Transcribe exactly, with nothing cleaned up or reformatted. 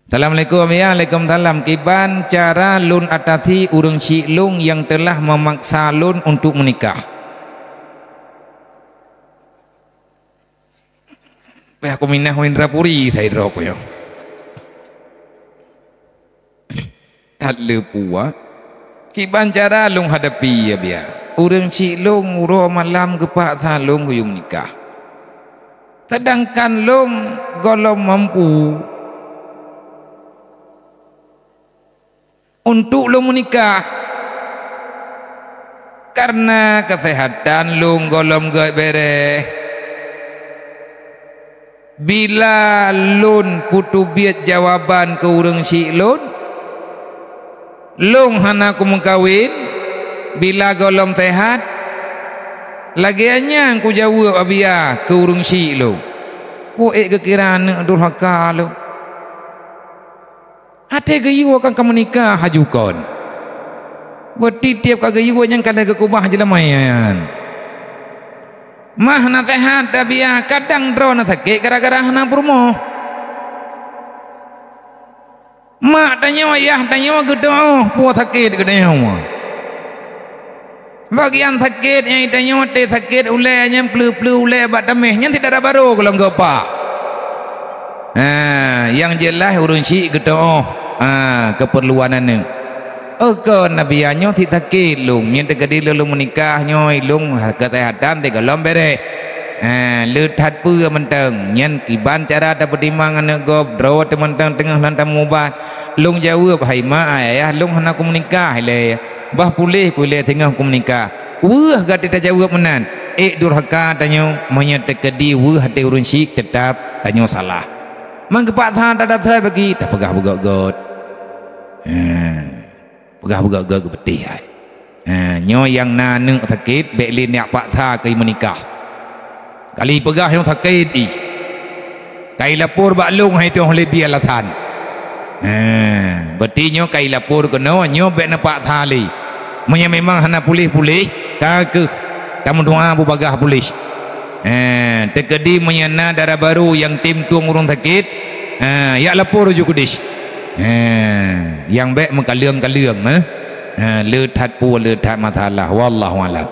Assalamualaikum, ya. Waalaikumsalam. Kiban cara lôn atasi ureuëng syik lôn nyang teulah meumaksa lôn untuk meunikah? Payah kuminah Indrapuri, saya droe nyoe. That le puah. Kiban cara lôn hadapi, ya, biya. Ureuëng syik lôn uroe malam geupaksa lôn geuyue meunikah. Seudangkan lôn gohlom mampu untuk lôn meunikah, kareuna keuseuhatan lôn gohlom gét béreh. Bila lôn peuteubiet jawaban keu ureuëng syik lôn, lôn hana kumeukawen, bila gohlom seuhat, lagée nyan kujaweueb, biya, keu ureuëng syik lôn. Peue ék geukira aneuëk durhaka lôn. Até geuyue kan ka meunikah laju kon. Beutieb-tieb ka geuyue nyang ka lheueh geukeubah jeulamai nyan. Mah naseuhat, biya, kadang droe na sakét gara-gara hana peurumoh. Mak tanyoe, yah tanyoe geudoh peue sakét geutanyoe. Bagian sakét nyang tanyoe teuh sakét ulée nyan, pleu-pleu ulée bak taméh nyan, sit dara barô golom geupak. Ha, nyang jeulaih ureuëng syik geudoh, ha, keupeurluan aneuëk. Oh kon, biya, nyoe sit sakét lôn, meunyoe teukeudi lôn meunikah nyoe lôn keuseuhatan teuh gohlom béreh. Ha, le that peue mantong, nyan kiban cara tapeutimang aneuëk gob, droe teuh mantong teungoh lom tamubat. Lôn jaweueb, hai mak, hai ayah, lôn hana kumeunikah ilée. Bah puléh ku ilée teungoh kumeunikah. Weueh gata tajaweueb meunan, ék durhaka tanyoe, meunyoe teukeudi weueh até ureuëng syik teutab tanyoe salah. Meugeupaksa tada-tada bagi tapeugah beugét-gét. Ha, peugah beugét-gét geupeuteh hai. Ha, nyoe nyang na aneuëk sakét bék lé neujak paksa keu meunikah. Kali peugah nyoe sakét ih. Kai lapor bak lôn hai toh leubeh alasan. Ha, berarti nyoe kai lapor keunoe, nyoe bék neupaksa lé. Meunyoe memang hana puléh-puléh, ka keuh tameudoá beubagaih puléh. Ha, teukeudi meunyoe na dara barô nyang tem tueng ureuëng sakét, ha, yak lapor ju keudeh. Ha, nyang bék meukaleueng-kaleueng, eh. Ha, le that peue, le that masalah. Wallahu a'lam.